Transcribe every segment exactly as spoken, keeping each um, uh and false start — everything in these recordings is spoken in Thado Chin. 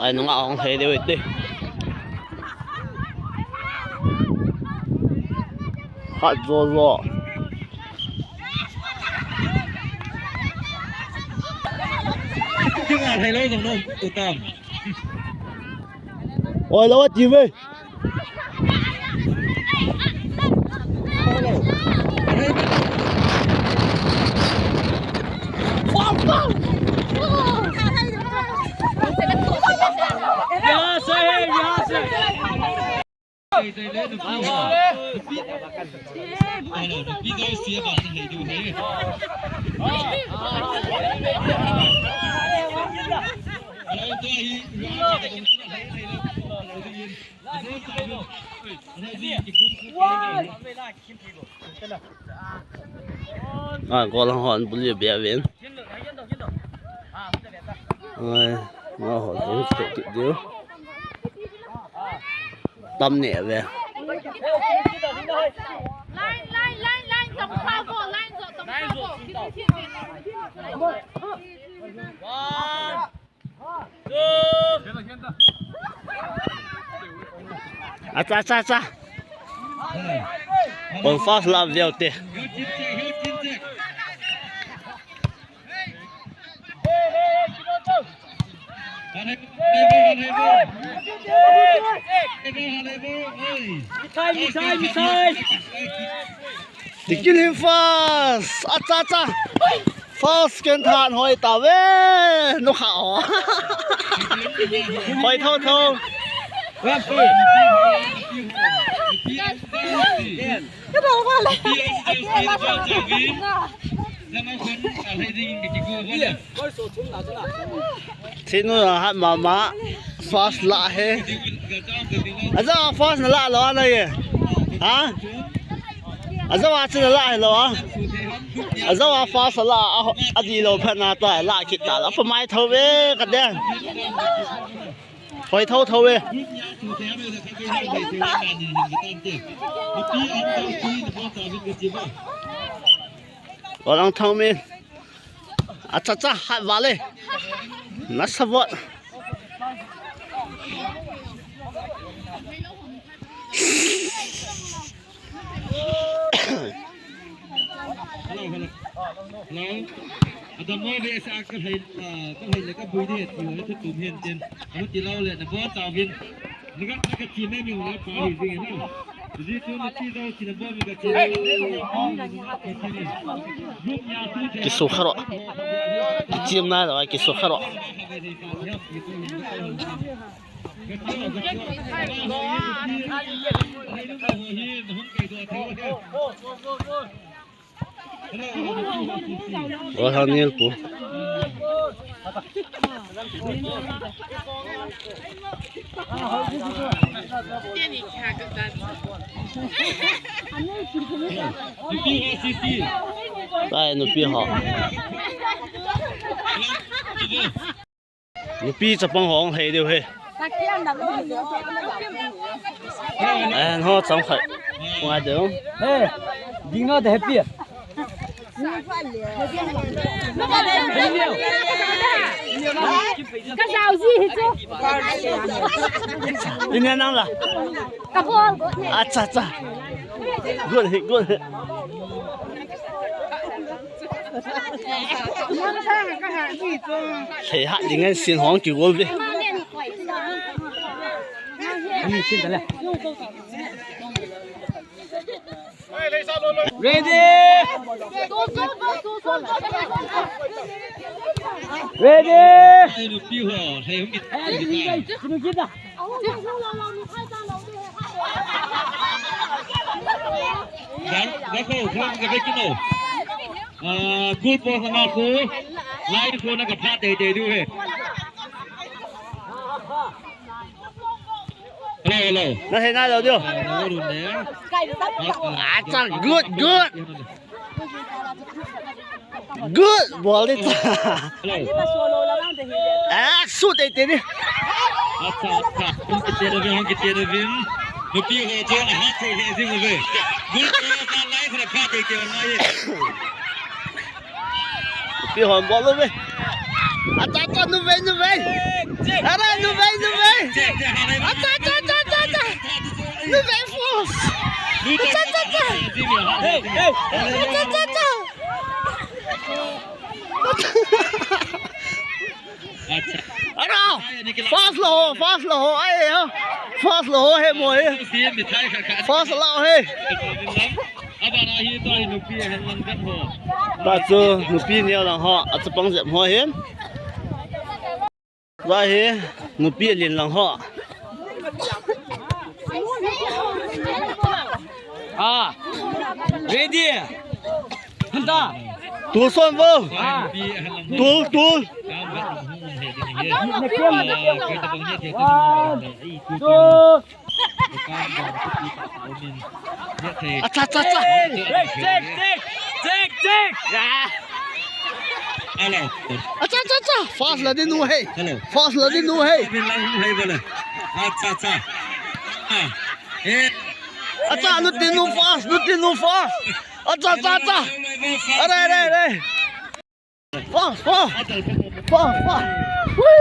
Ai, nunga hong thei deu ite. Khat jo jo. Kinga thei lou jong nom tu tam. Oi, lo ti ve. A, goal hon bul ye bia ven. Ai, ma ho tu tu tu. Tam ne ve. Line, line, line, line, tong pa ko, line zo, tong pa ko. Acha, acha, acha. Kon first lap leo te. Misai, misai, misai. Tikin hi first. Acha, acha. First ken than hoi ta ve. Nu kha o. Hoi tho tho. Ka do ba le. Thinu hat mama. First la he. Aja first na la lo na ye. Ha? Aja wa chi la he lo a. Aja wa first la a, a di lo pha na ta la kit ta la pa mai tho ve ka den. Hoi tho tho ve. Orang thong min. Acha cha hat vale. Nasa vot. Hello, hello. Hello. Ada mo be sa ka hai, ah, ka hai le ka bui de ti ho tu tum hen ten. Anu ti lau le na bo ta vin. Ni ka ka ti me mi ho pa hi vin na. Ji tu na ti do ti na bo mi ka ti. Kisu kharo. Kichim na lo kisu kharo. Wah, Daniel pu. Pai, nupi ho. Nupi chapang ho hong hei deu he. Eh, ho chang khai. Ngai deu. He, ding no de happy. Ka jao ji hi chu. Ina nang la. Ka bol. Acha, acha. Good hit, good hit. Thei hat ding ngan sin hong kigol ve. Ready? Ready? Gol po sana ko, line ko na ka pha tei tei diu he. Hello, hello. Na he na lo diu. Hello, hello. Acha, good, good. Good ball ni. Hello. Ah, shoot tei tei ni. Acha, acha. Hung kiti na vin, hung kiti na vin. Nupi ho chu ahat thei thei jing uve. Gol ko ka lai khra pha thei thei ngai. Nupi hon bol uve. Acha, acha, nuvei, nuvei. Ara, nuvei. Very fast. Cha, cha, cha. Hey, hey. Cha, cha, cha. Ara! Fast lo, fast lo, ai, ha. Fast lo, he mo, he. Fast lo, he. Ta chu, nupi neo lang ho, a chapang jep ho, he. Za hi, nupi alen lang ho. Ah, ready. Hanta. Tul son vo. Ah. Tul, tul. One, two. Acha, acha, acha. Check, check, check, check. Hello. Acha, acha, acha. Fast la din nu hai. Hello. Fast la din nu hai. Bin lang hai bole. Acha, acha. Ah. Eh. Acha, nutin nu fast, nutin nu fast. Acha, acha, acha. Are, are, are. Fast, fast. Fast, fast. Woo!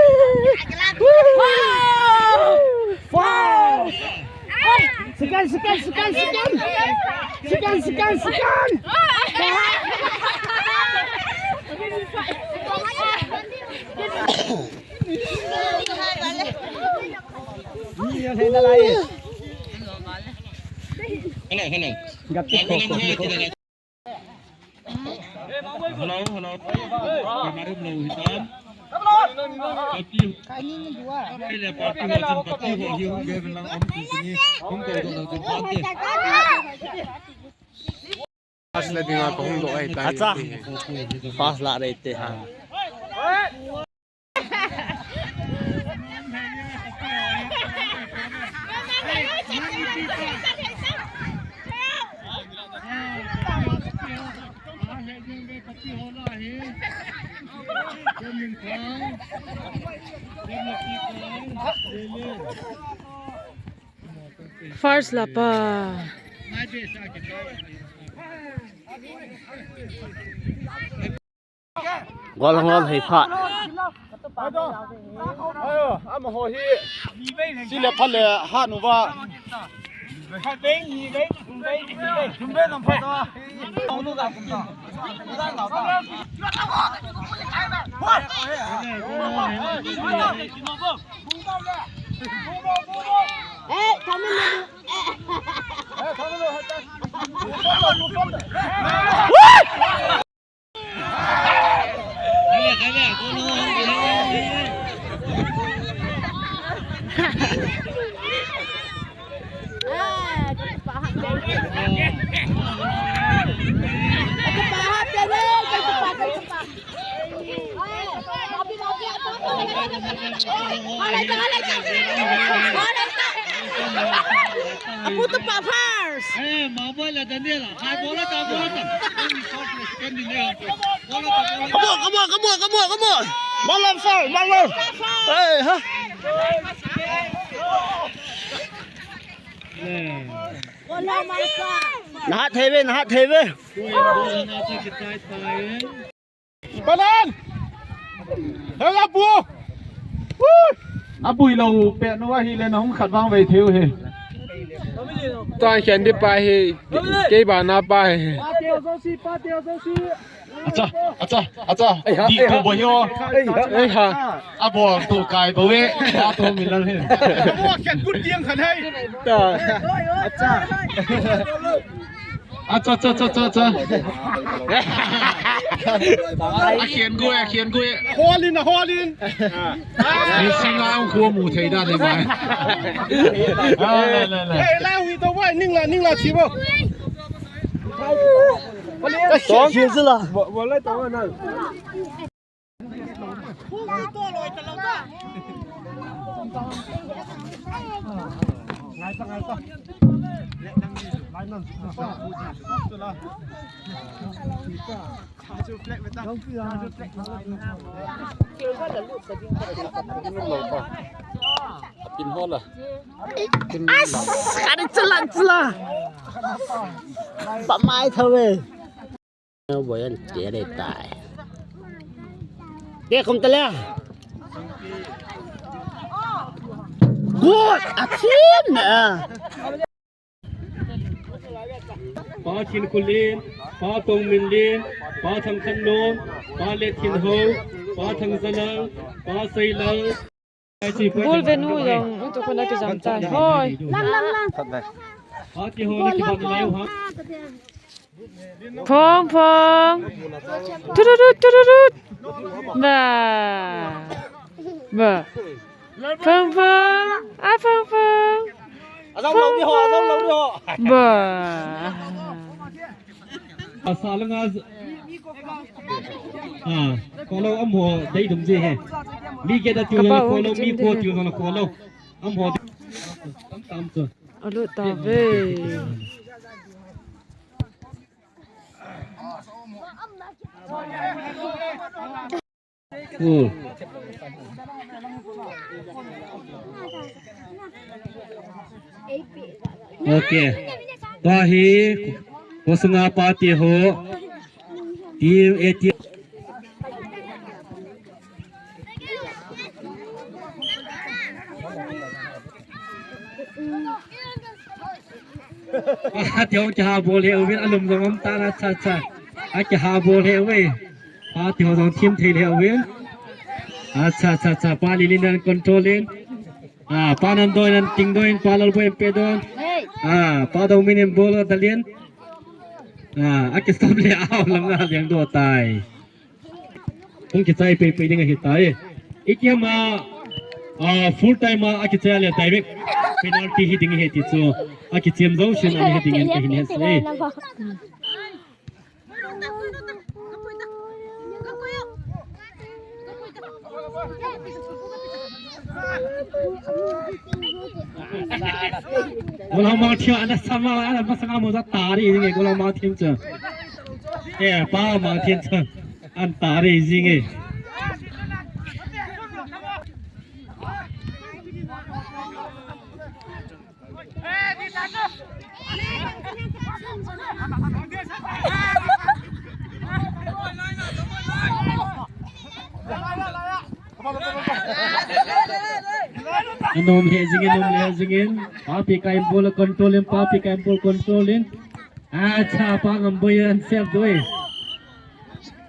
Woo! Fast. Second, second, second, second. Second, second, second. Hello, hello. Hello, hello. Kamarum lo hitam. Pati. Ele pati ho jin pati ho hi hung ge lang om tu ni. Hung ko do lo jin pati. Fast la dinga ko hung do ai ta. Acha. Fast la re te. Ha. First lapa. Gol ngol hei pha. Ayo, amaho hi. Sile phale ha nuva. Apu tu pa first. Eh, ma bola Daniela. Hai bola ta, bola ta. Come on, come on, come on, come on, come on. Malam sal, malam. Eh, ha. Nahat thei ve, nahat thei ve. Banan! Hela bu! Abui lo pe no ahi le na hung khat vang ve theu he. Ta khen di pa he, kei ba na pa he. Pa teo zo si, pa teo zo si. Acha, acha, acha. Di ko bo yo. Ei ha. Abo to kai bo ve. Ba to mi lan he. Abo khen kut tiang khan hai. Ta. Acha. Acha, acha, acha, acha, acha. Akhen gu e, akhen gu e. Holin, holin. Ni singa ang khu mu thei da le mai. Ah, le, le, le. Ei, la hui to wai, ning la, ning la chi bo. Song. Chi zila. Bo, bo lai to na. Pin hola. As, kari chalan chala. Pamai thawe. Boyan tere tai. Te kum tala. Good. Atin na. Pa Thinkhulen, Pa Tongminlen, Pa Thangkhannom, Pa Letthinhou, Pa Thangzalang, Pa Seilang. Ball venu jong, tu khun a kijam tai. Hoi. Lang, lang, lang. Pa Thinkhulen kiban lai u ha. Phong, phong. Tururut, tururut. Ba. Ba. Phong, phong. A phong, phong. Ajong lou ni ho, ajong lou ni ho. Ba. Asa langa. Ah, follow am ho, dei dum je he. Mi ke da tiu na follow, mi ko tiu na follow. Am ho. Tam tam chu. Alut tave. Hmm. Okay. Tua hi, khosunga pate ho. Team A team. Pate ho kiha bol he uvin, alum jong um tan, acha, acha. Akiha bol he uve. Pate ho jong thim thei le uvin. Acha, acha, acha. Pa Lilin in control in. Ah, Pa Nandoi in, Tingdoi in, Pa Lalboi in pe don. Ah, Pa Dongmin in bol dalin. Ah, akisam le, aw, langa leng do tai. Hung kichai pei pei ding ahi tai. Ikiam a, ah, full time a akichai le direct penalty hi ding ahi ti chu. Akichem jou sin ahi ding in kahin hetsah e. Golhang Mangthem ana sama, ana masanga mo ja tari jing e, Golhang Mangthem chu. Eh, Pa Mangthem chu. An tari jing e. Anom le jing in, nom le jing in. Papi ka in ball control in, Papi ka in ball control in. Acha, Pa Ngamboi an save doi.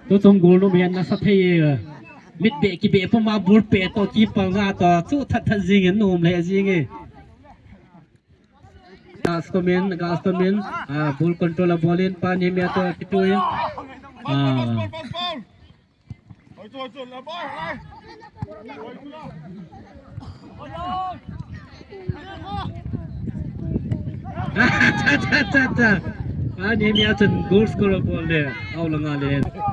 Tu chung goal nom hian nasa thei e. Mit be ki be puma ball pe to keeper nga to chu that that jing in, nom le jing e. Gastomin, Gastomin, ah, ball control a ball in, Pa Nehemia to kitu in. Ah. Cha, cha, cha, cha. Pa Nehemia chun goal scorer ball le. Aw langa le. Thang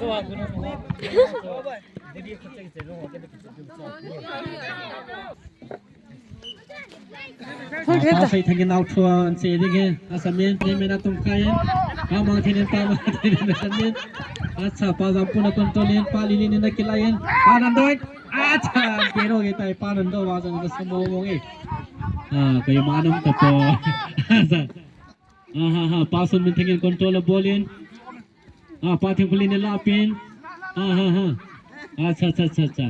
Ah, thang Pa thang. Seithang in out thua an che ding e. Asamin, Nehemia in atum kai in. Pa Mangthem in, Pa Mangthem in asamin. Acha, Pa Zampun a control in, Pa Lilin in akilai in. Pa Nandoi. Acha, pero kita Pa Nandoi wa jang ka samo mo nge. Ah, kayo manum ta po. Acha. Ah, ha, ha, Pa Sunminthang in control a ball in. Ah, Pa Thingkhulen in la pin. Ah, ha, ha. Acha, acha, acha, acha.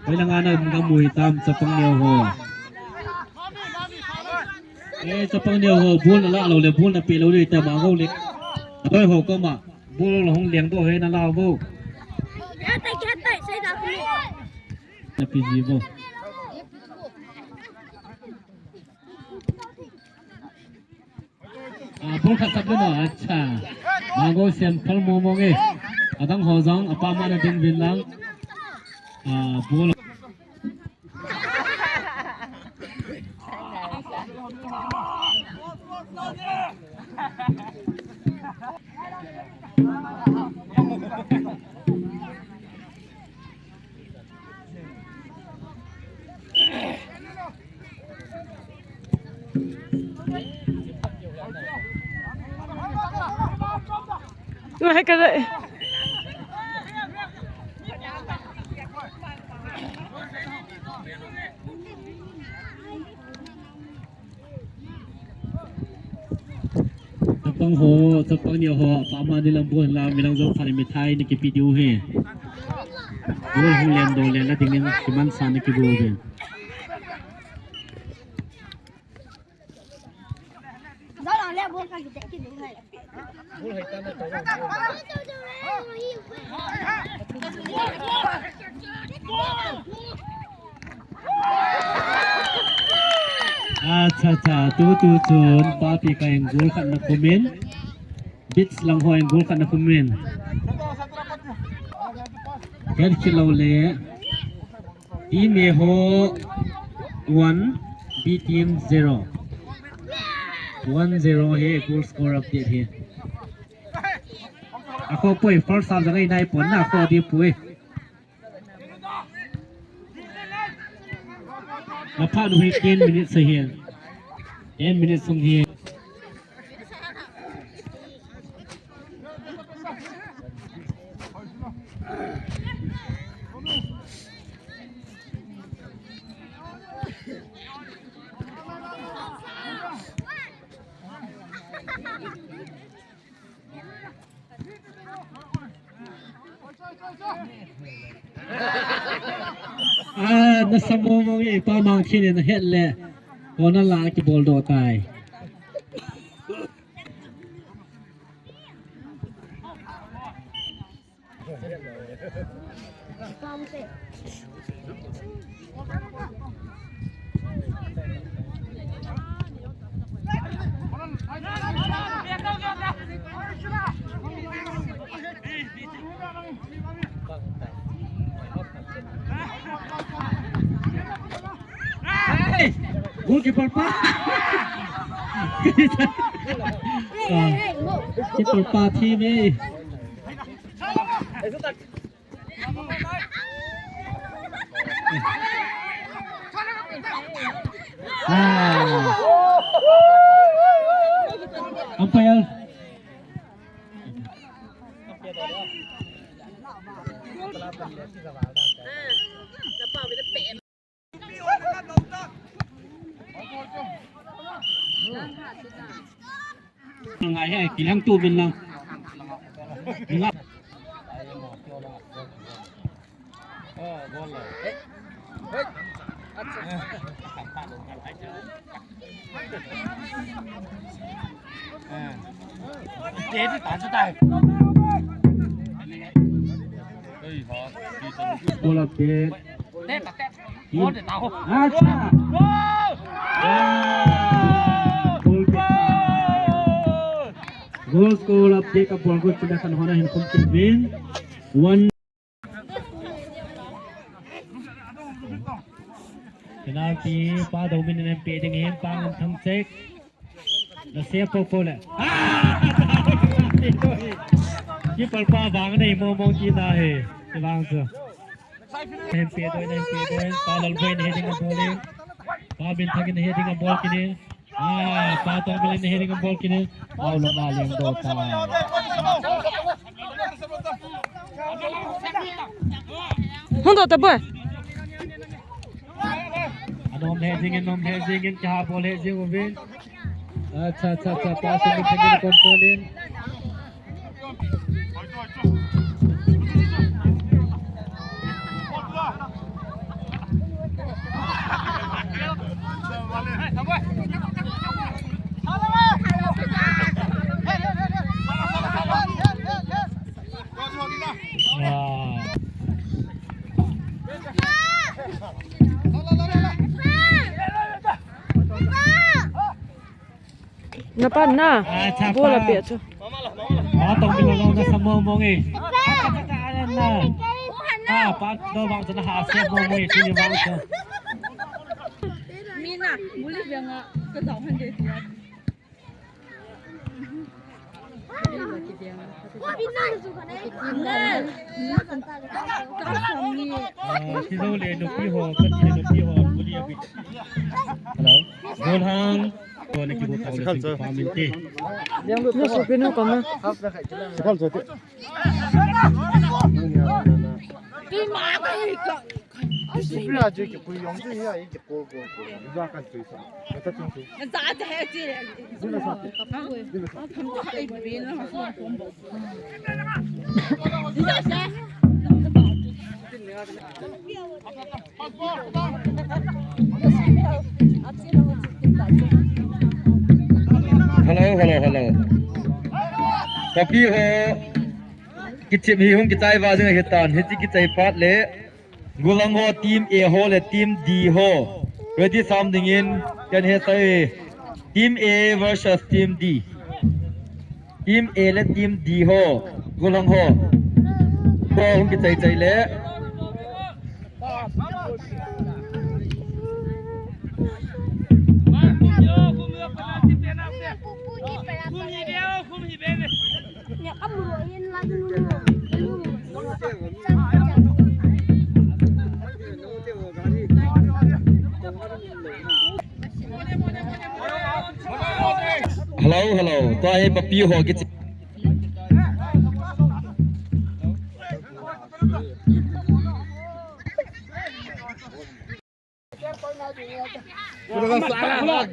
Hoilanga na um kamu hitam chapang neo ho. Eh, chapang neo ho, ball na la lou le, ball na pe lou le, ta ma ho le. Atoi ho koma, ball la hung leng do he na la vo. Hatai, hatai, sai da ku. Na pi ji vo. Ah, ball khat sap le mo, acha. Mango siam phal mo mo nge. Adang ho jong, apa ma na ding vin lang. Ah, ball. Ngai ka re. Chapang ho, chapang ni ho, pama ni lam bu la, milang jo phari mithai ni kipi diu he. Bol hu len do len la ding ni kiman sa ni kibu he. Acha, acha, tu, tu, chun, Papi ka in goal khat na khum in. Beach lang ho in goal khat na khum in. Head kick lo le. Team A ho one, B team zero. One zero hi goal score update hi. Akho poi first half jang ai nai pon na akho di poi. Mapha nu hi ten minutes ahi. Ten minutes sung hi. Ah, nasa mo mo ye, pa mang khin na het le. Kona la kibol do tai. Goalkeeper pa. Ah, keeper pa thi me. Ah. Umpire. Ngai he, kilang tu bin lang. Ngai. Goal update. Acha. Ah, goal kick. Goal score update ka bol goal chila kan hona hin kum kin win. One. Penalty, pa do min nem pe ding hin pa ngam thang sek. Na se po po le. Ah! Keeper pa bang nei mo mo ki na he. Ti bang so. Hem pe do, hem pe do. Pa Lalboi in heading a ball in. Pa Minthang in heading a ball kit in. Ah, pa Tongmil in heading a ball kit in. Au lo ma leng do ta. Hung do ta boy. Anom heading in, nom heading in, kiha ball heading uvin. Acha, acha, acha, pass in, control in. Na pan na. Ah, chapa. Bola pe chu. Ah, tong pilo lo na sa mo mo ngi. Ah, pa do bang sa na ha se mo mo ngi, chini bang sa. Mina, buli bang a. Hello. Golhang. Kona kibu thong le sing pa min te. Ni su pinu kama. Sikhal jo te. Ai, Hello, hello, hello. Papi ho. Kichep hi hung kichai va jing ahitan, hiche kichai phat le. Golhang ho team A ho le team D ho. Ready sam dingin, ken he sai. Team A versus team D. Team A le team D ho. Golhang ho. Ho hung kichai chai le. Hello, hello. Tua hi papi ho kichi.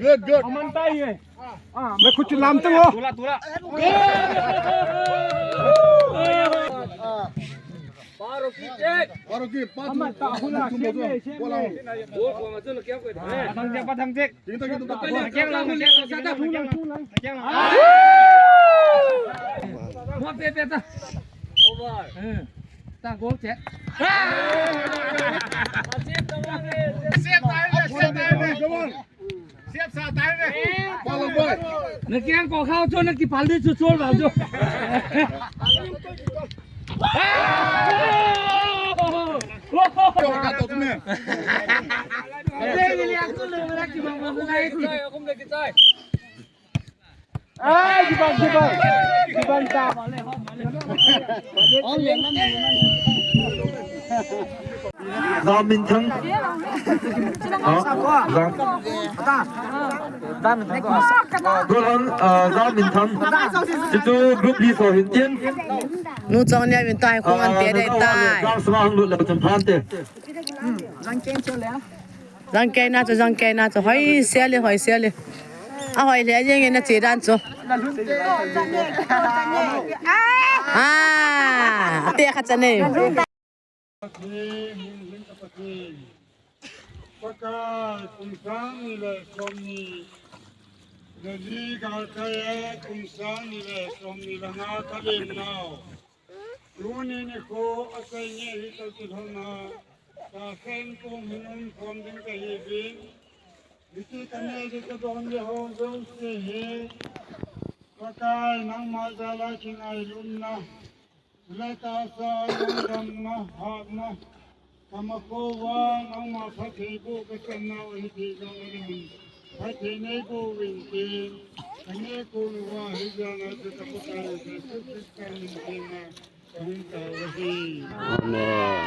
Good, good. मैं कुछ लामते हो। Baru ki, baru ki, baru ki. Patang cek, patang cek. Over. Tang gol cek. Save tai ve, save tai ve. Save sa tai ve. Follow boy. Na kiang ko khao chu na kipal di chu chol ba chu. Chol ka to me. Ni liang chu le na kibang ba na. Ai, kibang, kibang. Kibang ta. Za Minthang. Ah, Za. Za Minthang. Golhang, ah, Za Minthang. Chuchu group leader ho hin tin. Nu chong nia min tai khong an te dei tai. Za Sanga hung lut le chun phan te. Jang kei na chu, jang kei na chu. Hoi sia le, hoi sia le. A hoi le, a jeng na che dan chu. Ah, a te kha cha nei. Pakai, kum sang ni le som ni. Nali ka kaya kum sang ni le som ni le nga ka len nau. Tuni nikho asei nge hi ka kilhona, ka sen kong hin um khom ding ka hi vin. Hiti ka ne di ka don le ho jouse hi. Pakai nangma jal a kingailutna. Le tahsa lungdamna, hatna. Ka makho uva nangma phatthei boh ka chan nau ahi thei jong le hin, phatthei nei boh uvin tin, ka neh kon uva hi jana chu ka Pakai Jesu Christa min tin a ka hung tao ahi. Amen.